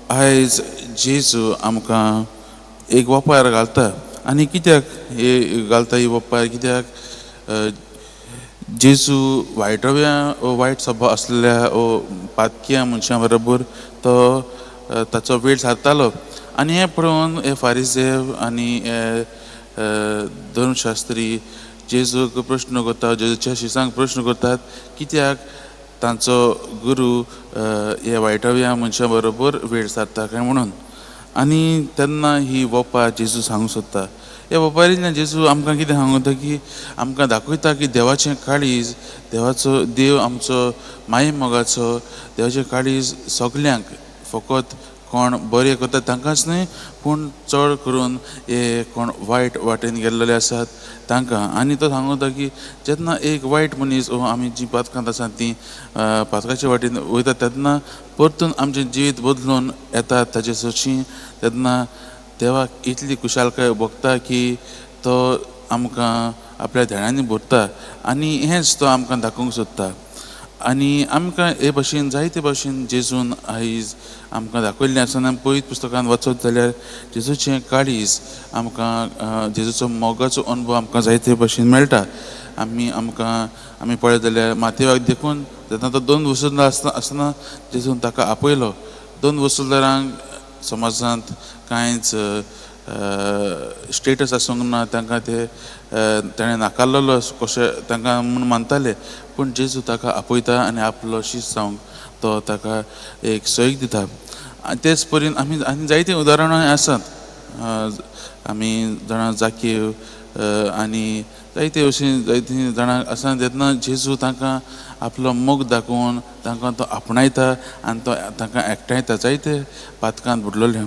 आयज जेजू आमकां एक वपार घालता. आनी कित्याक हे घालता ही वपार? कित्याक जेजू वायटव्या ओ वायट स्वभाव आसलेल्या ओ पातक्या मनशां बरोबर तो ताचो वेळ सारतालो. आनी हें पळोवन हे फारीसेव आनी हे धर्मशास्त्री जेजूक प्रश्न करता, जेजूच्या शिसांक प्रश्न करतात, कित्याक तांचो गुरू हे वायटव्या मनशां बरोबर वेळ सारता काय म्हणून. आनी तेन्ना ही वोपार जेजू सांगूंक सोदता. ह्या वोपारींतल्यान जेजू आमकां कितें सांगता की आमकां दाखयता की देवाचें काळीज, देवाचो देव आमचो माये मोगाचो, देवाचें काळीज सगल्यांक, फकत कोण बरें करता तांकांच न्हय, पूण चड करून हे कोण वायट वाटेन गेल्लेले आसात तांकां. आनी तो सांगता की जेन्ना एक वायट मनीस ओ आमी जी पातकांत आसात ती पातकाच्या वाटेन वयता तेन्ना परतून आमचें जिवीत बदलून येता ताचे सरशी, तेन्ना देवाक इतली खुशालकाय भोगता की तो आमकां आपल्या धेणांनी भरता. आनी हेंच तो आमकां दाखोवंक सोदता. आनी आमकां हे भशेन जायते भशेन जेजून आयज आमकां दाखयल्लें आसा. आनी पवित्र पुस्तकान वचत जाल्यार जेजूचें काळीज आमकां, जेजूचो मोगाचो अनुभव आमकां जायते भशेन मेळटा. आमी आमकां आमी पळयत जाल्यार मातेवाक देखून जेन्ना तो दोन वसुलदार आसतना आसतना जेजून ताका आपयलो. दोन वसुलदारांक समाजांत कांयच स्टेटस आसूंक ना, तांकां ते ताणें नाकारलेलो कशें तांकां म्हूण मानताले. पूण जेजू ताका आपयता आनी आपलो शीस जावंक तो ताका एक सैक दिता. आनी तेच परीन आमी आनी जायतीं उदाहरणां आसात. आमी जाणा जाकीव आनी जायते अशीं जायतीं जाणां आसा जेन्ना जेजू तांकां आपलो मोग दाखोवन तांकां तो आपणायता आनी तो तांकां एकठांयता जायते पातकांत बुडलेले.